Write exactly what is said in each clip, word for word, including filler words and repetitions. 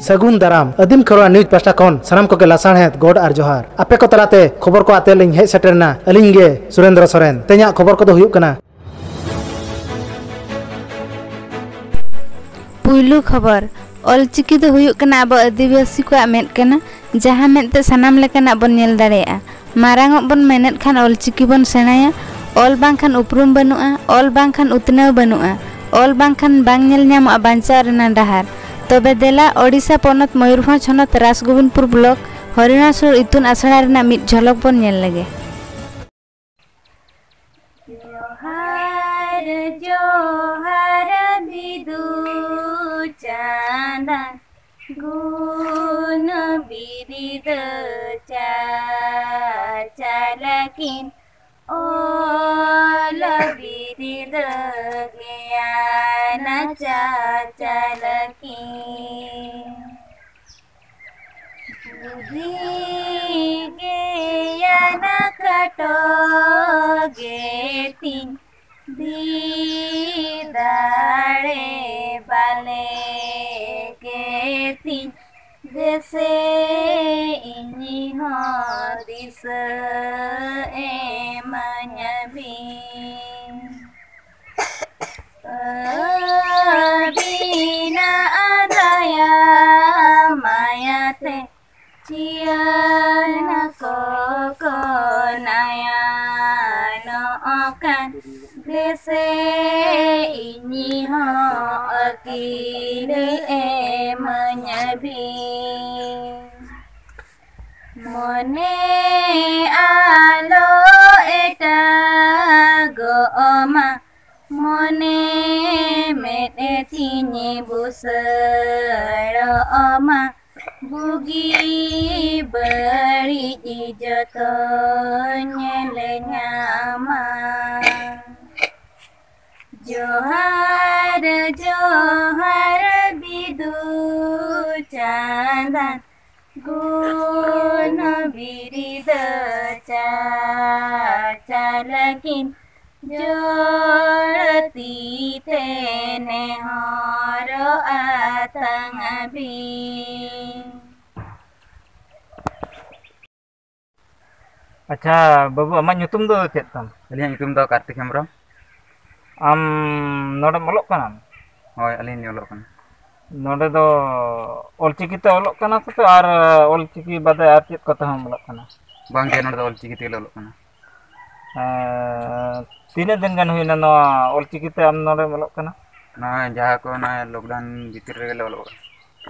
ᱥᱟᱹᱜᱩᱱ ᱫᱟᱨᱟᱢ᱾ ᱟᱹᱫᱤᱢ ᱠᱷᱮᱨᱣᱟᱲ ᱱᱤᱭᱩᱡᱽ ᱯᱟᱦᱴᱟ ᱠᱷᱚᱱ ᱥᱟᱱᱟᱢ ᱠᱚᱜᱮ ᱞᱟᱥᱟᱲᱦᱮᱫ ᱜᱚᱰ ᱟᱨ ᱡᱚᱦᱟᱨ᱾ ᱟᱯᱮ ᱠᱚ ᱛᱟᱞᱟᱛᱮ ᱠᱷᱚᱵᱚᱨ ᱠᱚ ᱟᱛᱮ ᱞᱤᱧ ᱦᱮᱡ ᱥᱮᱴᱮᱨ ᱮᱱᱟ ᱟᱹᱞᱤᱧ ᱜᱮ ᱥᱩᱨᱮᱱᱫᱨᱚ ᱥᱚᱨᱮᱱ᱾ ᱛᱮᱦᱮᱧᱟᱜ ᱠᱷᱚᱵᱚᱨ ᱠᱚᱫᱚ ᱦᱩᱭᱩᱜ ᱠᱟᱱᱟ᱾ ᱯᱩᱭᱞᱩ ᱠᱷᱚᱵᱚᱨ, ᱚᱞᱪᱤᱠᱤ ᱫᱚ ᱦᱩᱭᱩᱜ ᱠᱟᱱᱟ ᱟᱵᱚ ᱟᱹᱫᱤᱵᱟᱹᱥᱤ ᱠᱚᱣᱟᱜ ᱢᱮᱫ ᱠᱟᱱᱟ, ᱡᱟᱦᱟᱸ ᱢᱮᱫ ᱛᱮ ᱥᱟᱱᱟᱢ ᱞᱮᱠᱟᱱᱟᱜ ᱵᱚᱱ ᱧᱮᱞ ᱫᱟᱲᱮᱭᱟᱜᱼᱟ᱾ ᱢᱟᱨᱟᱝᱚᱜ ᱵᱚᱱ ᱢᱮᱱᱮᱫ ᱠᱷᱟᱱ ᱚᱞᱪᱤᱠᱤ ᱵᱚᱱ ᱥᱮᱬᱟᱭᱟ᱾ ᱚᱞ ᱵᱟᱝᱠᱷᱟᱱ ᱩᱯᱨᱩᱢ ᱵᱟᱹᱱᱩᱜᱼᱟ, ᱚᱞ ᱵᱟᱝᱠᱷᱟᱱ ᱩᱛᱱᱟᱹᱣ ᱵᱟᱹᱱᱩᱜᱼᱟ, ᱚᱞ ᱵᱟᱝᱠᱷᱟᱱ ᱵᱟᱝ ᱧᱮᱞ ᱧᱟᱢᱚᱜᱼᱟ ᱵᱟᱧᱪᱟᱣ ᱨᱮᱱᱟᱜ ᱰᱟᱦᱟᱨ᱾ ᱛᱚᱵᱮ ᱫᱮᱞᱟ, ᱳᱰᱤᱥᱟ ᱯᱚᱱᱚᱛ ᱢᱚᱭᱩᱨᱵᱷᱚᱸᱡᱽ ᱦᱚᱱᱚᱛ ᱨᱟᱥᱜᱳᱵᱤᱱᱫᱯᱩᱨ ᱵᱞᱚᱠ ᱦᱚᱨᱤᱬᱟᱥᱩᱨ ᱤᱛᱩᱱ ᱟᱥᱲᱟ ᱨᱮᱱᱟᱜ ᱢᱤᱫ ᱡᱷᱚᱞᱚᱠ ᱵᱚᱱ ᱧᱮᱞ ᱞᱮᱜᱮ᱾ ᱡᱚᱦᱟᱨ, ᱡᱚᱦᱟᱨ ᱵᱤᱫᱩ ᱪᱟᱸᱫᱟᱱ, ᱜᱩᱱ ᱵᱤᱨᱤᱫ ᱪᱟᱪᱟᱞᱟᱠᱤᱱ, ᱚᱞ ᱵᱤᱨᱤᱫ ᱜᱮᱭᱟᱱ ᱪᱟᱪᱟᱞᱟᱠᱤᱱ᱾ ᱵᱩᱫᱷᱤ ᱜᱮᱭᱟᱱ ᱠᱟᱴᱚ ᱜᱮᱛᱤᱧ, ᱫᱤ ᱫᱟᱲᱮ ᱵᱟᱞᱮ ᱜᱮᱛᱤᱧ, ᱫᱮᱥᱮ ᱤᱧ ᱦᱚᱸ ᱫᱤᱥᱟᱹ ᱮᱢᱟᱹᱧ ᱵᱤᱱ᱾ ᱟᱹᱵᱤᱱᱟᱜ ᱫᱟᱭᱟ ᱢᱟᱭᱟᱛᱮ ᱡᱤᱭᱚᱱ ᱠᱚᱠᱚ ᱱᱟᱭᱟ ᱱᱚᱜ ᱠᱟᱱ, ᱫᱮᱥᱮ ᱤᱧ ᱦᱚᱸ ᱟᱹᱠᱤᱞ ᱮᱢᱟᱹᱧ ᱵᱤᱱ᱾ ᱢᱚᱱᱮ ᱟᱞᱚ ᱮᱴᱟᱜᱚᱜ ᱢᱟ, ᱢᱚᱱᱮ ᱢᱮᱫ ᱛᱤᱧ ᱵᱩᱥᱟᱹᱲᱚᱜ ᱢᱟ, ᱵᱩᱜᱤ ᱵᱟᱹᱲᱤᱡ ᱡᱚᱛᱚᱧ ᱧᱮᱞ ᱧᱟᱢᱟ᱾ ᱡᱚᱦᱟᱨ, ᱡᱚᱦᱟᱨ ᱵᱤᱫᱩ ᱪᱟᱸᱫᱟᱱ, ᱜᱩᱱ ᱵᱤᱨᱤᱫ ᱪᱟᱪᱟᱞᱟᱠᱤᱱ, ᱡᱚᱲ ᱛᱤ ᱛᱮ ᱱᱮᱦᱚᱨᱚᱜᱼᱟ ᱛᱟᱝ ᱟᱹᱵᱤᱱ᱾ ᱟᱪᱪᱷᱟ ᱵᱟᱹᱵᱩ, ᱟᱢᱟᱜ ᱧᱩᱛᱩᱢ ᱫᱚ ᱪᱮᱫ ᱛᱟᱢ? ᱟᱹᱞᱤᱧᱟᱜ ᱧᱩᱛᱩᱢ ᱫᱚ ᱠᱟᱨᱛᱤᱠ ᱦᱮᱢᱵᱨᱚᱢ᱾ ᱟᱢ ᱱᱚᱰᱮᱢ ᱚᱞᱚᱜ ᱠᱟᱱᱟᱢ? ᱦᱳᱭ, ᱟᱹᱞᱤᱧ ᱞᱤᱧ ᱚᱞᱚᱜ ᱠᱟᱱᱟ᱾ ᱱᱚᱰᱮ ᱫᱚ ᱚᱞᱪᱤᱠᱤ ᱛᱮ ᱚᱞᱚᱜ ᱠᱟᱱᱟ ᱥᱮ ᱟᱨ ᱚᱞᱪᱤᱠᱤ ᱵᱟᱫᱮ ᱟᱨ ᱪᱮᱫ ᱠᱚᱛᱮ ᱦᱚᱸᱢ ᱚᱞᱚᱜ ᱠᱟᱱᱟ? ᱵᱟᱝ ᱜᱮ, ᱱᱚᱰᱮ ᱫᱚ ᱚᱞᱪᱤᱠᱤ ᱛᱮᱜᱮ ᱞᱮ ᱚᱞᱚᱜ ᱠᱟᱱᱟ᱾ ᱮᱸ, ᱛᱤᱱᱟᱹᱜ ᱫᱤᱱ ᱜᱟᱱ ᱦᱩᱭᱱᱟ ᱱᱚᱣᱟ ᱚᱞᱪᱤᱠᱤ ᱛᱮ ᱟᱢ ᱱᱚᱰᱮᱢ ᱚᱞᱚᱜ ᱠᱟᱱᱟ? ᱱᱚᱜᱼᱚᱭ ᱡᱟᱦᱟᱸ ᱠᱚ ᱱᱚᱜᱼᱚᱭ ᱞᱚᱠᱰᱟᱣᱩᱱ ᱵᱷᱤᱛᱤᱨ ᱨᱮᱜᱮ ᱞᱮ ᱚᱞᱚᱜ ᱠᱟᱱᱟ᱾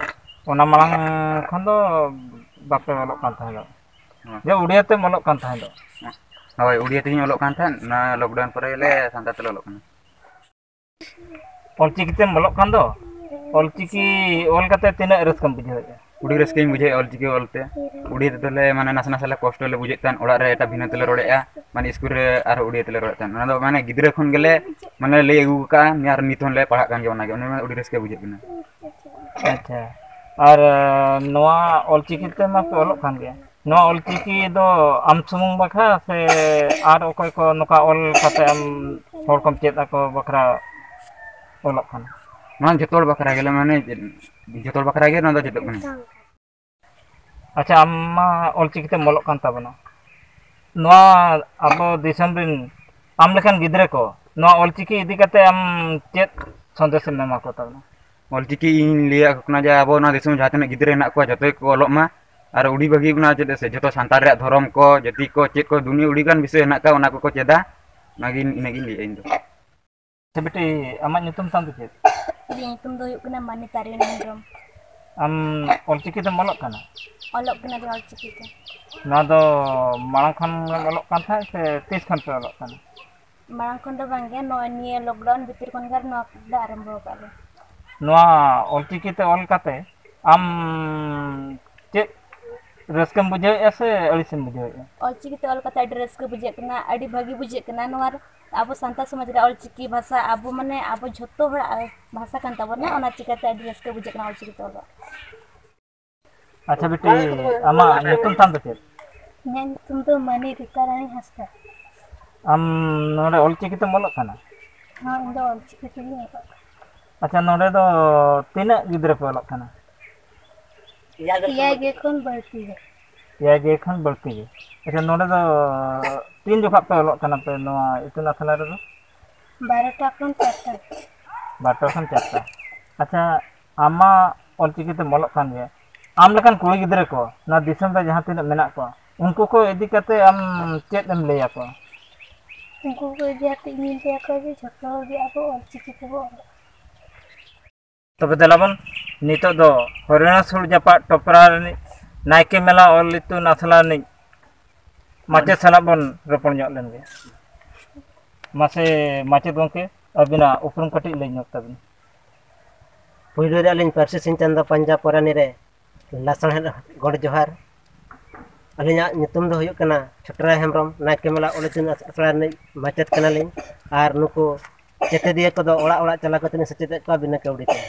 ᱚᱱᱟ ᱢᱟᱲᱟᱝ ᱠᱷᱚᱱ ᱫᱚ ᱵᱟᱯᱮ ᱚᱞᱚᱜ ᱠᱟᱱ ᱛᱟᱦᱮᱸᱫ? ᱦᱮᱸ᱾ ᱡᱮ ᱩᱲᱤᱭᱟ ᱛᱮᱢ ᱚᱞᱚᱜ ᱠᱟᱱ ᱛᱟᱦᱮᱸᱫ? ᱦᱳᱭ, ᱩᱲᱤᱭᱟ ᱛᱮᱜᱮᱧ ᱚᱞᱚᱜ ᱠᱟᱱ ᱛᱟᱦᱮᱸᱫ᱾ ᱱᱚᱣᱟ ᱞᱚᱠᱰᱟᱣᱩᱱ ᱯᱚᱨᱮ ᱜᱮᱞᱮ ᱥᱟᱱᱛᱟᱲ ᱛᱮᱞᱮ ᱚᱞᱚᱜ ᱠᱟᱱᱟ᱾ ᱚᱞᱪᱤᱠᱤ ᱛᱮᱢ ᱚᱞᱚᱜ ᱠᱟᱱ ᱫᱚ, ᱚᱞᱪᱤᱠᱤ ᱚᱞ ᱠᱟᱛᱮ ᱛᱤᱱᱟᱹᱜ ᱨᱟᱹᱥᱠᱟᱹᱢ ᱵᱩᱡᱷᱟᱹᱣᱮᱫᱼᱟ? ᱟᱹᱰᱤ ᱨᱟᱹᱥᱠᱟᱹᱧ ᱵᱩᱡᱷᱟᱹᱣᱮᱫᱼᱟ ᱚᱞᱪᱤᱠᱤ ᱚᱞᱛᱮ᱾ ᱩᱲᱤᱭᱟ ᱛᱮᱫᱚ ᱞᱮ ᱢᱟᱱᱮ ᱱᱟᱥᱮ ᱱᱟᱥᱮ ᱞᱮ ᱠᱚᱥᱴᱚ ᱞᱮ ᱵᱩᱡᱮᱫ ᱛᱟᱦᱮᱸᱫ, ᱚᱲᱟᱜ ᱨᱮ ᱮᱴᱟᱜ ᱵᱷᱤᱱᱟᱹ ᱛᱮᱞᱮ ᱨᱚᱲᱮᱫᱼᱟ, ᱢᱟᱱᱮ ᱥᱠᱩᱞ ᱨᱮ ᱟᱨᱦᱚᱸ ᱩᱲᱤᱭᱟ ᱛᱮᱞᱮ ᱨᱚᱲᱮᱫ ᱛᱟᱦᱮᱸᱫ᱾ ᱚᱱᱟ ᱫᱚ ᱢᱟᱱᱮ ᱜᱤᱫᱽᱨᱟᱹ ᱠᱷᱚᱱ ᱜᱮᱞᱮ ᱢᱟᱱᱮ ᱞᱟᱹᱭ ᱟᱹᱜᱩ ᱟᱠᱟᱫᱼᱟ, ᱟᱨ ᱱᱤᱛ ᱦᱚᱸᱞᱮ ᱯᱟᱲᱦᱟᱜ ᱠᱟᱱ ᱜᱮᱭᱟ, ᱚᱱᱟᱜᱮ ᱚᱱᱟ ᱟᱹᱰᱤ ᱨᱟᱹᱥᱠᱟᱹ ᱵᱩᱡᱷᱟᱹᱜ ᱠᱟᱱᱟ᱾ ᱟᱪᱪᱷᱟ, ᱟᱨ ᱱᱚᱣᱟ ᱚᱞᱪᱤᱠᱤ ᱛᱮᱢᱟ ᱯᱮ ᱚᱞᱚᱜ ᱠᱟᱱ ᱜᱮᱭᱟ, ᱱᱚᱣᱟ ᱚᱞᱪᱤᱠᱤ ᱫᱚ ᱟᱢ ᱥᱩᱢᱩᱝ ᱵᱟᱠᱷᱨᱟ ᱥᱮ ᱟᱨ ᱚᱠᱚᱭ ᱠᱚ ᱱᱚᱝᱠᱟ ᱚᱞ ᱠᱟᱛᱮ ᱟᱢ ᱦᱚᱲ ᱠᱚᱢ ᱪᱮᱫ ᱟᱠᱚ ᱵᱟᱠᱷᱨᱟ ᱚᱞᱚᱜ ᱠᱟᱱᱟ? ᱱᱚᱣᱟ ᱡᱚᱛᱚ ᱦᱚᱲ ᱵᱟᱠᱷᱨᱟ ᱜᱮ, ᱢᱟᱱᱮ ᱡᱚᱛᱚ ᱦᱚᱲ ᱵᱟᱠᱷᱨᱟ ᱜᱮ ᱱᱚᱣᱟ ᱫᱚ ᱪᱮᱫᱚᱜ ᱠᱟᱱᱟ᱾ ᱟᱪᱪᱷᱟ, ᱟᱢ ᱢᱟ ᱚᱞᱪᱤᱠᱤ ᱛᱮᱢ ᱚᱞᱚᱜ ᱠᱟᱱ ᱛᱟᱵᱚᱱᱟ, ᱱᱚᱣᱟ ᱟᱵᱚ ᱫᱤᱥᱚᱢ ᱨᱮᱱ ᱟᱢ ᱞᱮᱠᱟᱱ ᱜᱤᱫᱽᱨᱟᱹ ᱠᱚ ᱱᱚᱣᱟ ᱚᱞᱪᱤᱠᱤ ᱤᱫᱤ ᱠᱟᱛᱮ ᱟᱢ ᱪᱮᱫ ᱥᱟᱸᱫᱮᱥ ᱮᱢ ᱮᱢᱟ ᱠᱚ ᱛᱟᱵᱚᱱᱟ? ᱚᱞᱪᱤᱠᱤ ᱤᱧ ᱞᱟᱹᱭᱟᱫ ᱠᱚ ᱠᱟᱱᱟ ᱡᱮ ᱟᱵᱚ ᱱᱚᱣᱟ ᱫᱤᱥᱚᱢ ᱡᱟᱦᱟᱸ ᱛᱤᱱᱟᱹᱜ ᱜᱤᱫᱽᱨᱟᱹ ᱦᱮᱱᱟᱜ ᱠᱚᱣᱟ ᱡᱚᱛᱚ ᱜᱮᱠᱚ ᱚᱞᱚᱜ ᱢᱟ, ᱟᱨ ᱩᱰᱤ ᱵᱷᱟᱹᱜᱤ ᱚᱱᱟ ᱪᱮᱫᱟᱜ ᱥᱮ ᱡᱚᱛᱚ ᱥᱟᱱᱛᱟᱲ ᱨᱮᱭᱟᱜ ᱫᱷᱚᱨᱚᱢ ᱠᱚ, ᱡᱟᱹᱛᱤ ᱠᱚ, ᱪᱮᱫ ᱠᱚ ᱫᱩᱱᱤᱭᱟᱹ ᱟᱹᱰᱤᱜᱟᱱ ᱵᱤᱥᱚᱭ ᱦᱮᱱᱟᱜ ᱟᱠᱟᱫ, ᱚᱱᱟ ᱠᱚᱠᱚ ᱪᱮᱫᱟ᱾ ᱚᱱᱟᱜᱤᱧ, ᱤᱱᱟᱹᱜᱤᱧ ᱞᱟᱹᱭᱮᱫᱼᱟ ᱤᱧ ᱫᱚ᱾ ᱟᱪᱪᱷᱟ ᱵᱤᱴᱤ, ᱟᱢᱟᱜ ᱧᱩᱛᱩᱢ ᱛᱟᱢ ᱫᱚ ᱪᱮᱫ? ᱤᱧᱟᱹᱜ ᱧᱩᱛᱩᱢ ᱫᱚ ᱦᱩᱭᱩᱜ ᱠᱟᱱᱟ ᱢᱟᱹᱱᱤ ᱛᱟᱨᱤᱱ ᱦᱮᱢᱵᱨᱚᱢ᱾ ᱟᱢ ᱚᱞᱪᱤᱠᱤ ᱛᱮᱢ ᱚᱞᱚᱜ ᱠᱟᱱᱟ? ᱚᱞᱚᱜ ᱠᱟᱱᱟᱞᱤᱧ ᱚᱞᱪᱤᱠᱤ ᱛᱮ᱾ ᱱᱚᱣᱟ ᱫᱚ ᱢᱟᱲᱟᱝ ᱠᱷᱚᱱ ᱜᱮᱢ ᱚᱞᱚᱜ ᱠᱟᱱ ᱛᱟᱦᱮᱸᱫ ᱥᱮ ᱛᱤᱥ ᱠᱷᱚᱱ ᱯᱮ ᱚᱞᱚᱜ ᱠᱟᱱᱟ? ᱢᱟᱲᱟᱝ ᱠᱷᱚᱱ ᱫᱚ ᱵᱟᱝ ᱜᱮ, ᱱᱚᱜᱼᱚᱭ ᱱᱤᱭᱟᱹ ᱞᱚᱠᱰᱟᱣᱩᱱ ᱵᱷᱤᱛᱤᱨ ᱠᱷᱚᱱ ᱜᱮ ᱱᱚᱣᱟ ᱞᱮ ᱟᱨᱟᱢᱵᱷᱚ ᱟᱠᱟᱫ ᱞᱮ᱾ ᱱᱚᱣᱟ ᱚᱞᱪᱤᱠᱤ ᱛᱮ ᱚᱞ ᱠᱟᱛᱮ ᱟᱢ ᱪᱮᱫ ᱨᱟᱹᱥᱠᱟᱹᱢ ᱵᱩᱡᱷᱟᱹᱣᱮᱫᱼᱟ ᱥᱮ ᱟᱹᱲᱤᱥᱮᱢ ᱵᱩᱡᱷᱟᱹᱣᱮᱫᱼᱟ? ᱚᱞᱪᱤᱠᱤ ᱛᱮ ᱚᱞ ᱠᱟᱛᱮ ᱟᱹᱰᱤ ᱨᱟᱹᱥᱠᱟᱹ ᱵᱩᱡᱷᱟᱹᱜ ᱠᱟᱱᱟ, ᱟᱹᱰᱤ ᱵᱷᱟᱹᱜᱤ ᱵᱩᱡᱷᱟᱹᱜ ᱠᱟᱱᱟ᱾ ᱱᱚᱣᱟ ᱟᱵᱚ ᱥᱟᱱᱛᱟᱲ ᱥᱚᱢᱟᱡᱽ ᱨᱮ ᱚᱞᱪᱤᱠᱤ ᱵᱷᱟᱥᱟ ᱟᱵᱚ ᱢᱟᱱᱮ ᱟᱵᱚ ᱡᱷᱚᱛᱚ ᱦᱚᱲᱟᱜ ᱵᱷᱟᱥᱟ ᱠᱟᱱ ᱛᱟᱵᱚᱱᱟ, ᱚᱱᱟ ᱪᱤᱠᱟᱹᱛᱮ ᱟᱹᱰᱤ ᱨᱟᱹᱥᱠᱟᱹ ᱵᱩᱡᱷᱟᱹᱜ ᱠᱟᱱᱟ ᱚᱞᱪᱤᱠᱤ ᱛᱮ ᱚᱞᱚᱜ᱾ ᱟᱪᱪᱷᱟ ᱵᱤᱴᱤ, ᱟᱢᱟᱜ ᱧᱩᱛᱩᱢ ᱛᱟᱢ ᱫᱚ ᱪᱮᱫ? ᱤᱧᱟᱹᱜ ᱧᱩᱛᱩᱢ ᱫᱚ ᱢᱟᱹᱱᱤ ᱨᱤᱛᱟ ᱨᱟᱱᱤ ᱦᱟᱸᱥᱫᱟ᱾ ᱟᱢ ᱱᱚᱰᱮ ᱚᱞᱪᱤᱠᱤ ᱛᱮᱢ ᱚᱞᱚᱜ ᱠᱟᱱᱟ? ᱦᱚᱸ, ᱤᱧ ᱫᱚ ᱚᱞᱪᱤᱠᱤ ᱛᱮᱜᱮᱧ ᱚᱞᱚᱜ ᱠᱟᱱᱟ᱾ ᱟᱪᱪᱷᱟ, ᱱᱚᱰᱮ ᱫᱚ ᱛᱤᱱᱟᱹᱜ ᱜᱤᱫᱽᱨᱟᱹ ᱯᱮ ᱚᱞᱚᱜ ᱠᱟᱱᱟ? ᱮᱭᱟᱭ ᱜᱮᱞ ᱠᱷᱚᱱ ᱵᱟᱹᱲᱛᱤ ᱜᱮ᱾ ᱮᱭᱟᱭ ᱜᱮᱞ ᱠᱷᱚᱱ ᱵᱟᱹᱲᱛᱤ ᱜᱮ᱾ ᱟᱪᱪᱷᱟ, ᱱᱚᱰᱮ ᱫᱚ ᱛᱤᱱ ᱡᱚᱠᱷᱟᱜ ᱯᱮ ᱚᱞᱚᱜ ᱠᱟᱱᱟ ᱯᱮ ᱱᱚᱣᱟ ᱤᱛᱩᱱ ᱟᱥᱲᱟ ᱨᱮᱫᱚ? ᱵᱟᱨᱚᱴᱟ ᱠᱷᱚᱱ ᱪᱟᱨᱴᱟ᱾ ᱵᱟᱨᱚᱴᱟ ᱠᱷᱚᱱ ᱪᱟᱨᱴᱟ᱾ ᱟᱪᱪᱷᱟ, ᱟᱢ ᱢᱟ ᱚᱞᱪᱤᱠᱤ ᱛᱮᱢ ᱚᱞᱚᱜ ᱠᱟᱱ ᱜᱮᱭᱟ, ᱟᱢ ᱞᱮᱠᱟᱱ ᱠᱩᱲᱤ ᱜᱤᱫᱽᱨᱟᱹ ᱠᱚ ᱱᱚᱣᱟ ᱫᱤᱥᱚᱢ ᱨᱮ ᱡᱟᱦᱟᱸ ᱛᱤᱱᱟᱹᱜ ᱢᱮᱱᱟᱜ ᱠᱚᱣᱟ, ᱩᱱᱠᱩ ᱠᱚ ᱤᱫᱤ ᱠᱟᱛᱮ ᱟᱢ ᱪᱮᱫ ᱮᱢ ᱞᱟᱹᱭ ᱟᱠᱚᱣᱟ? ᱩᱱᱠᱩ ᱠᱚ ᱤᱫᱤ ᱠᱟᱛᱮ ᱤᱧᱤᱧ ᱞᱟᱹᱭ ᱟᱠᱚᱣᱟ ᱡᱮ ᱡᱷᱚᱛᱚ ᱦᱚᱲ ᱜᱮ ᱟᱵᱚ ᱚᱞᱪᱤᱠᱤ ᱛᱮᱵᱚ ᱚᱞᱚᱜ᱾ ᱛᱚᱵᱮ ᱫᱮᱞᱟ ᱵᱚᱱ, ᱱᱤᱛᱚᱜ ᱫᱚ ᱦᱚᱨᱤᱬᱟ ᱥᱩᱨ ᱡᱟᱯᱟᱜ ᱴᱚᱯᱨᱟ ᱨᱤᱱᱤᱡ ᱱᱟᱭᱠᱮ ᱢᱮᱞᱟ ᱚᱞ ᱤᱛᱩᱱ ᱟᱥᱲᱟ ᱨᱤᱱᱤᱡ ᱢᱟᱪᱮᱫ ᱥᱟᱞᱟᱜ ᱵᱚᱱ ᱨᱚᱯᱚᱲ ᱧᱚᱜ ᱞᱮᱱ ᱜᱮ᱾ ᱢᱟᱥᱮ ᱢᱟᱪᱮᱫ ᱜᱚᱢᱠᱮ, ᱟᱹᱵᱤᱱᱟᱜ ᱩᱯᱨᱩᱢ ᱠᱟᱹᱴᱤᱡ ᱞᱟᱹᱭ ᱧᱚᱜ ᱛᱟᱵᱤᱱ᱾ ᱯᱩᱭᱞᱩ ᱨᱮ ᱟᱹᱞᱤᱧ ᱯᱟᱹᱨᱥᱤ ᱥᱤᱧ ᱪᱟᱸᱫᱚ ᱯᱟᱸᱡᱟ ᱯᱚᱨᱟᱱᱤ ᱨᱮ ᱞᱟᱥᱟᱲᱦᱮᱫ ᱜᱚᱰ ᱡᱚᱦᱟᱨ᱾ ᱟᱹᱞᱤᱧᱟᱜ ᱧᱩᱛᱩᱢ ᱫᱚ ᱦᱩᱭᱩᱜ ᱠᱟᱱᱟ ᱪᱷᱚᱴᱨᱟᱭ ᱦᱮᱢᱵᱨᱚᱢ, ᱱᱟᱭᱠᱮ ᱢᱮᱞᱟ ᱚᱞ ᱤᱛᱩᱱ ᱟᱥᱲᱟ ᱨᱤᱱᱤᱡ ᱢᱟᱪᱮᱫ ᱠᱟᱱᱟᱞᱤᱧ᱾ ᱟᱨ ᱱᱩᱠᱩ ᱪᱮᱛᱮᱫᱤᱭᱟᱹ ᱠᱚᱫᱚ ᱚᱲᱟᱜ ᱚᱲᱟᱜ ᱪᱟᱞᱟᱣ ᱠᱟᱛᱮ ᱞᱤᱧ ᱥᱮᱪᱮᱫᱮᱫ ᱠᱚᱣᱟ ᱵᱤᱱᱟᱹ ᱠᱟᱹᱣᱰᱤ ᱛᱮ᱾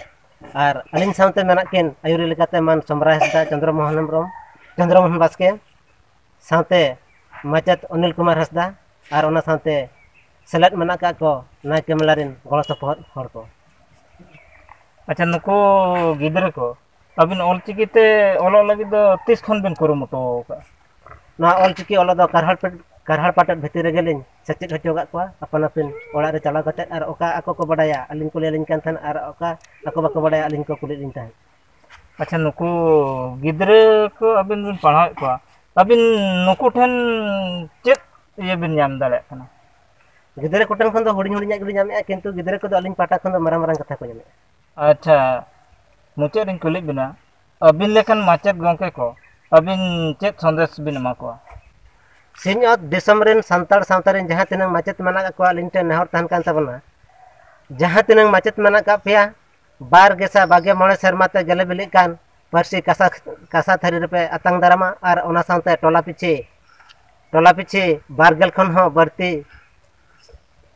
ᱟᱨ ᱟᱹᱞᱤᱧ ᱥᱟᱶᱛᱮ ᱢᱮᱱᱟᱜ ᱠᱤᱱ ᱟᱹᱭᱩᱨᱤ ᱞᱮᱠᱟᱛᱮ ᱢᱟᱱ ᱥᱚᱢᱨᱟᱭ ᱦᱟᱸᱥᱫᱟ, ᱪᱚᱸᱫᱽᱨᱚ ᱢᱳᱦᱚᱱ ᱦᱮᱢᱵᱨᱚᱢ, ᱪᱚᱸᱫᱽᱨᱚ ᱢᱳᱦᱚᱱ ᱵᱟᱥᱠᱮ, ᱥᱟᱶᱛᱮ ᱢᱟᱪᱮᱫ ᱚᱱᱤᱞ ᱠᱩᱢᱟᱨ ᱦᱟᱸᱥᱫᱟ, ᱟᱨ ᱚᱱᱟ ᱥᱟᱶᱛᱮ ᱥᱮᱞᱮᱫ ᱢᱮᱱᱟᱜ ᱟᱠᱟᱫ ᱠᱚ ᱱᱟᱭᱠᱮ ᱢᱮᱞᱟ ᱨᱮᱱ ᱜᱚᱲᱚ ᱥᱚᱯᱚᱦᱚᱫ ᱦᱚᱲ ᱠᱚ᱾ ᱟᱪᱪᱷᱟ, ᱱᱩᱠᱩ ᱜᱤᱫᱽᱨᱟᱹ ᱠᱚ ᱟᱹᱵᱤᱱ ᱚᱞᱪᱤᱠᱤ ᱛᱮ ᱚᱞᱚᱜ ᱞᱟᱹᱜᱤᱫ ᱫᱚ ᱛᱤᱥ ᱠᱷᱚᱱ ᱵᱤᱱ ᱠᱩᱨᱩᱢᱩᱴᱩ ᱟᱠᱟᱫᱼᱟ? ᱱᱚᱣᱟ ᱚᱞᱪᱤᱠᱤ ᱚᱞᱚᱜ ᱫᱚ ᱠᱟᱨᱦᱟᱲ ᱯᱮ-, ᱠᱟᱨᱦᱟᱲ ᱯᱟᱴᱮᱫ ᱵᱷᱤᱛᱤᱨ ᱨᱮᱜᱮ ᱞᱤᱧ ᱥᱮᱪᱮᱫ ᱦᱚᱪᱚ ᱟᱠᱟᱫ ᱠᱚᱣᱟ, ᱟᱯᱟᱱ ᱟᱹᱯᱤᱱ ᱚᱲᱟᱜ ᱨᱮ ᱪᱟᱞᱟᱣ ᱠᱟᱛᱮᱫ, ᱟᱨ ᱚᱠᱟ ᱟᱠᱚ ᱠᱚ ᱵᱟᱰᱟᱭᱟ ᱟᱹᱞᱤᱧ ᱠᱚ ᱞᱟᱹᱭ ᱟᱹᱞᱤᱧ ᱠᱟᱱ ᱛᱟᱦᱮᱸᱫ, ᱟᱨ ᱚᱠᱟ ᱟᱠᱚ ᱵᱟᱠᱚ ᱵᱟᱰᱟᱭᱟ ᱟᱹᱞᱤᱧ ᱠᱚ ᱠᱩᱞᱤᱭᱮᱫ ᱞᱤᱧ ᱛᱟᱦᱮᱸᱫ᱾ ᱟᱪᱪᱷᱟ, ᱱᱩᱠᱩ ᱜᱤᱫᱽᱨᱟᱹ ᱠᱚ ᱟᱹᱵᱤᱱ ᱵᱤᱱ ᱯᱟᱲᱦᱟᱣᱮᱫ ᱠᱚᱣᱟ, ᱟᱹᱵᱤᱱ ᱱᱩᱠᱩ ᱴᱷᱮᱱ ᱪᱮᱫ ᱤᱭᱟᱹ ᱵᱤᱱ ᱧᱟᱢ ᱫᱟᱲᱮᱭᱟᱜ ᱠᱟᱱᱟ? ᱜᱤᱫᱽᱨᱟᱹ ᱠᱚᱴᱷᱮᱱ ᱠᱷᱚᱱ ᱫᱚ ᱦᱩᱰᱤᱧ ᱦᱩᱰᱤᱧᱟᱜ ᱜᱮᱞᱤᱧ ᱧᱟᱢᱮᱫᱼᱟ, ᱠᱤᱱᱛᱩ ᱜᱤᱫᱽᱨᱟᱹ ᱠᱚᱫᱚ ᱟᱹᱞᱤᱧ ᱯᱟᱦᱴᱟ ᱠᱷᱚᱱ ᱫᱚ ᱢᱟᱨᱟᱝ ᱢᱟᱨᱟᱝ ᱠᱟᱛᱷᱟ ᱠᱚ ᱧᱟᱢᱮᱫᱼᱟ᱾ ᱟᱪᱪᱷᱟ, ᱢᱩᱪᱟᱹᱫ ᱨᱤᱧ ᱠᱩᱞᱤᱭᱮᱫ ᱵᱤᱱᱟ, ᱟᱹᱵᱤᱱ ᱞᱮᱠᱟᱱ ᱢᱟᱪᱮᱫ ᱜᱚᱢᱠᱮ ᱠᱚ ᱟᱹᱵᱤᱱ ᱪᱮᱫ ᱥᱟᱸᱫᱮᱥ ᱵᱤᱱ ᱮᱢᱟ ᱠᱚᱣᱟ? ᱥᱤᱧᱚᱛ ᱫᱤᱥᱚᱢ ᱨᱮᱱ ᱥᱟᱱᱛᱟᱲ ᱥᱟᱶᱛᱟ ᱨᱮᱱ ᱡᱟᱦᱟᱸ ᱛᱤᱱᱟᱹᱜ ᱢᱟᱪᱮᱫ ᱢᱮᱱᱟᱜ ᱟᱠᱟᱫ ᱠᱚᱣᱟ, ᱟᱹᱞᱤᱧ ᱴᱷᱮᱱ ᱱᱮᱦᱚᱨ ᱛᱟᱦᱮᱱ ᱠᱟᱱ ᱛᱟᱵᱚᱱᱟ, ᱡᱟᱦᱟᱸ ᱛᱤᱱᱟᱹᱜ ᱢᱟᱪᱮᱫ ᱢᱮᱱᱟᱜ ᱟᱠᱟᱫ ᱯᱮᱭᱟ, ᱵᱟᱨ ᱜᱮᱥᱟ ᱵᱟᱜᱮ ᱢᱚᱬᱮ ᱥᱮᱨᱢᱟ ᱛᱮ ᱜᱮᱞᱮ ᱵᱤᱞᱤᱜ ᱠᱟᱱ ᱯᱟᱹᱨᱥᱤ ᱠᱟᱥᱟ, ᱠᱟᱥᱟ ᱛᱷᱟᱹᱨᱤ ᱨᱮᱯᱮ ᱟᱛᱟᱝ ᱫᱟᱨᱟᱢᱟ, ᱟᱨ ᱚᱱᱟ ᱥᱟᱶᱛᱮ ᱴᱚᱞᱟ ᱯᱤᱪᱷᱤ, ᱴᱚᱞᱟ ᱯᱤᱪᱷᱤ ᱵᱟᱨ ᱜᱮᱞ ᱠᱷᱚᱱ ᱦᱚᱸ ᱵᱟᱹᱲᱛᱤ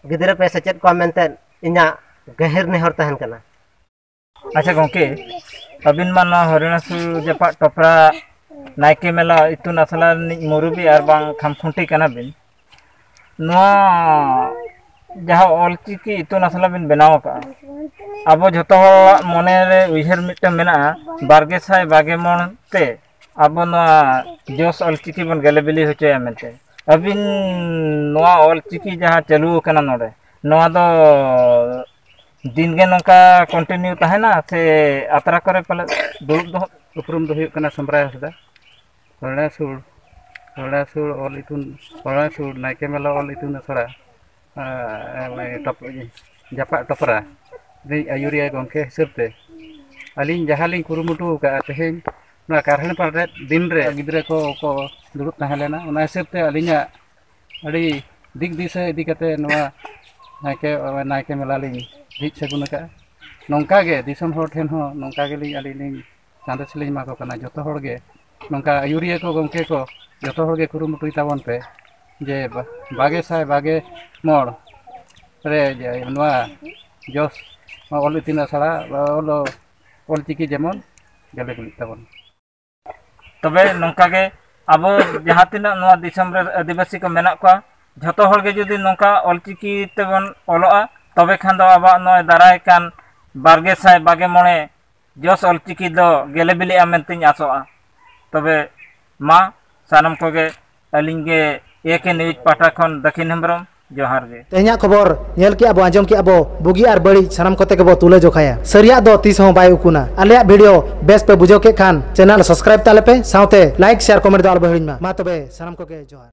ᱜᱤᱫᱽᱨᱟᱹ ᱯᱮ ᱥᱮᱪᱮᱫ ᱠᱚᱣᱟ ᱢᱮᱱᱛᱮ ᱤᱧᱟᱹᱜ ᱜᱟᱹᱦᱤᱨ ᱱᱮᱦᱚᱨ ᱛᱟᱦᱮᱱ ᱠᱟᱱᱟ᱾ ᱟᱪᱪᱷᱟ ᱜᱚᱢᱠᱮ, ᱟᱹᱵᱤᱱ ᱢᱟ ᱱᱚᱣᱟ ᱦᱚᱨᱤᱬᱟᱥᱩᱨ ᱡᱟᱯᱟᱜ ᱴᱚᱯᱨᱟ ᱱᱟᱭᱠᱮ ᱢᱮᱞᱟ ᱤᱛᱩᱱ ᱟᱥᱲᱟ ᱨᱤᱱᱤᱡ ᱢᱩᱨᱩᱵᱤ ᱟᱨ ᱵᱟᱝ ᱠᱷᱟᱢᱠᱷᱩᱱᱴᱤ ᱠᱟᱱᱟ ᱵᱤᱱ᱾ ᱱᱚᱣᱟ ᱡᱟᱦᱟᱸ ᱚᱞᱪᱤᱠᱤ ᱤᱛᱩᱱ ᱟᱥᱲᱟ ᱵᱤᱱ ᱵᱮᱱᱟᱣ ᱟᱠᱟᱫᱼᱟ, ᱟᱵᱚ ᱡᱷᱚᱛᱚ ᱦᱚᱲᱟᱜ ᱢᱚᱱᱮ ᱨᱮ ᱩᱭᱦᱟᱹᱨ ᱢᱤᱫᱴᱟᱝ ᱢᱮᱱᱟᱜᱼᱟ, ᱵᱟᱨ ᱜᱮ ᱥᱟᱭ ᱵᱟᱨ ᱜᱮ ᱢᱚᱬᱮ ᱛᱮ ᱟᱵᱚ ᱱᱚᱣᱟ ᱡᱚᱥ ᱚᱞᱪᱤᱠᱤ ᱵᱚᱱ ᱜᱮᱞᱮ ᱵᱤᱞᱤ ᱦᱚᱪᱚᱭᱟ ᱢᱮᱱᱛᱮ᱾ ᱟᱹᱵᱤᱱ ᱱᱚᱣᱟ ᱚᱞᱪᱤᱠᱤ ᱡᱟᱦᱟᱸ ᱪᱟᱹᱞᱩ ᱟᱠᱟᱱᱟ ᱱᱚᱰᱮ, ᱱᱚᱣᱟ ᱫᱚ ᱫᱤᱱ ᱜᱮ ᱱᱚᱝᱠᱟ continue ᱛᱟᱦᱮᱱᱟ ᱥᱮ ᱟᱛᱨᱟ ᱠᱚᱨᱮ ᱯᱟᱞᱮ ᱫᱩᱲᱩᱵ ᱫᱚ? ᱩᱯᱨᱩᱢ ᱫᱚ ᱦᱩᱭᱩᱜ ᱠᱟᱱᱟ ᱥᱚᱢᱨᱟᱭ ᱦᱟᱸᱥᱫᱟ, ᱦᱚᱲᱮ ᱥᱩᱲ, ᱦᱚᱲᱮ ᱥᱩᱲ ᱚᱞ ᱤᱛᱩᱱ, ᱦᱚᱲᱮ ᱥᱩᱲ ᱱᱟᱭᱠᱮ ᱢᱮᱞᱟ ᱚᱞ ᱤᱛᱩᱱ ᱟᱥᱲᱟ, ᱟᱨ, ᱴᱚᱯ-, ᱡᱟᱯᱟᱜ ᱴᱚᱯᱨᱟ ᱨᱤᱱᱤᱡ ᱟᱹᱭᱩᱨᱤᱭᱟᱹ ᱜᱚᱢᱠᱮ ᱦᱤᱥᱟᱹᱵ ᱛᱮ ᱟᱹᱞᱤᱧ ᱡᱟᱦᱟᱸ ᱞᱤᱧ ᱠᱩᱨᱩᱢᱩᱴᱩ ᱟᱠᱟᱫᱼᱟ, ᱛᱮᱦᱮᱧ ᱱᱚᱣᱟ ᱠᱟᱨᱦᱟᱱ ᱯᱟᱨᱮᱫ ᱫᱤᱱ ᱨᱮ ᱜᱤᱫᱽᱨᱟᱹ ᱠᱚ ᱠᱚ ᱫᱩᱲᱩᱵ ᱛᱟᱦᱮᱸ ᱞᱮᱱᱟ, ᱚᱱᱟ ᱦᱤᱥᱟᱹᱵ ᱛᱮ ᱟᱹᱞᱤᱧᱟᱜ ᱟᱹᱰᱤ ᱫᱤᱠ ᱫᱤᱥᱟᱹ ᱤᱫᱤ ᱠᱟᱛᱮ ᱱᱚᱣᱟ ᱱᱟᱭᱠᱮ, ᱱᱟᱭᱠᱮ ᱢᱮᱞᱟ ᱞᱤᱧ ᱡᱷᱤᱡ ᱥᱟᱹᱜᱩᱱ ᱟᱠᱟᱫᱼᱟ᱾ ᱱᱚᱝᱠᱟ ᱜᱮ ᱫᱤᱥᱚᱢ ᱦᱚᱲ ᱴᱷᱮᱱ ᱦᱚᱸ ᱱᱚᱝᱠᱟ ᱜᱮᱞᱤᱧ ᱟᱹᱞᱤᱧ ᱞᱤᱧ ᱥᱟᱸᱫᱮᱥ ᱞᱤᱧ ᱮᱢᱟ ᱠᱚ ᱠᱟᱱᱟ, ᱡᱚᱛᱚ ᱦᱚᱲ ᱜᱮ ᱱᱚᱝᱠᱟ ᱟᱹᱭᱩᱨᱤᱭᱟᱹ ᱠᱚ, ᱜᱚᱢᱠᱮ ᱠᱚ, ᱡᱚᱛᱚ ᱦᱚᱲ ᱜᱮ ᱠᱩᱨᱩᱢᱩᱴᱩᱭ ᱛᱟᱵᱚᱱ ᱯᱮ ᱡᱮ ᱵᱟ-, ᱵᱟᱜᱮ ᱥᱟᱭ ᱵᱟᱜᱮ ᱢᱚᱬ ᱨᱮ ᱡᱮ ᱱᱚᱣᱟ ᱡᱚᱥ ᱚᱞ ᱤᱛᱩᱱ ᱟᱥᱲᱟ, ᱚᱞ, ᱚᱞ ᱪᱤᱠᱤ ᱡᱮᱢᱚᱱ ᱜᱮᱞᱮ ᱵᱤᱞᱤᱜ ᱛᱟᱵᱚᱱ᱾ ᱛᱚᱵᱮ ᱱᱚᱝᱠᱟ ᱜᱮ ᱟᱵᱚ ᱡᱟᱦᱟᱸ ᱛᱤᱱᱟᱹᱜ ᱱᱚᱣᱟ ᱫᱤᱥᱚᱢ ᱨᱮ ᱟᱹᱫᱤᱵᱟᱹᱥᱤ ᱠᱚ ᱢᱮᱱᱟᱜ ᱠᱚᱣᱟ, ᱡᱷᱚᱛᱚ ᱦᱚᱲ ᱜᱮ ᱡᱩᱫᱤ ᱱᱚᱝᱠᱟ ᱚᱞᱪᱤᱠᱤ ᱛᱮᱵᱚᱱ ᱚᱞᱚᱜᱼᱟ, ᱛᱚᱵᱮ ᱠᱷᱟᱱ ᱫᱚ ᱟᱵᱚᱣᱟᱜ ᱱᱚᱜᱼᱚᱭ ᱫᱟᱨᱟᱭ ᱠᱟᱱ ᱵᱟᱨ ᱜᱮ ᱥᱟᱭ ᱵᱟᱜᱮ ᱢᱚᱬᱮ ᱡᱚᱥ ᱚᱞᱪᱤᱠᱤ ᱫᱚ ᱜᱮᱞᱮ ᱵᱤᱞᱤᱜᱼᱟ ᱢᱮᱱᱛᱮᱧ ᱟᱥᱚᱜᱼᱟ᱾ ᱛᱚᱵᱮ ᱢᱟ ᱥᱟᱱᱟᱢ ᱠᱚᱜᱮ ᱟᱹᱞᱤᱧ ᱜᱮ ᱮ ᱠᱮ ᱱᱤᱭᱩᱡᱽ ᱯᱟᱦᱴᱟ ᱠᱷᱚᱱ ᱫᱟᱹᱠᱷᱤᱱ ᱦᱮᱢᱵᱨᱚᱢ, ᱡᱚᱦᱟᱨ ᱜᱮ᱾ ᱛᱮᱦᱮᱧᱟᱜ ᱠᱷᱚᱵᱚᱨ ᱧᱮᱞ ᱠᱮᱜᱼᱟ ᱵᱚ, ᱟᱸᱡᱚᱢ ᱠᱮᱜᱼᱟ ᱵᱚ, ᱵᱩᱜᱤ ᱟᱨ ᱵᱟᱹᱲᱤᱡ ᱥᱟᱱᱟᱢ ᱠᱚᱛᱮ ᱜᱮᱵᱚ ᱛᱩᱞᱟᱹ ᱡᱚᱠᱷᱟᱭᱟ᱾ ᱥᱟᱹᱨᱤᱭᱟᱜ ᱫᱚ ᱛᱤᱥ ᱦᱚᱸ ᱵᱟᱭ ᱩᱠᱩᱱᱟ᱾ ᱟᱞᱮᱭᱟᱜ ᱵᱷᱤᱰᱤᱭᱳ ᱵᱮᱥ ᱯᱮ ᱵᱩᱡᱷᱟᱹᱣ ᱠᱮᱫ ᱠᱷᱟᱱ ᱪᱮᱱᱮᱞ ᱥᱟᱵᱥᱠᱨᱟᱭᱤᱵ ᱛᱟᱞᱮ ᱯᱮ, ᱥᱟᱶᱛᱮ ᱞᱟᱭᱤᱠ, ᱥᱮᱭᱟᱨ, ᱠᱚᱢᱮᱱᱴ ᱫᱚ ᱟᱞᱚ ᱯᱮ ᱦᱤᱲᱤᱧ ᱢᱟ᱾ ᱢᱟ ᱛᱚᱵᱮ ᱥᱟᱱᱟᱢ ᱠᱚᱜᱮ ᱡᱚᱦᱟᱨ᱾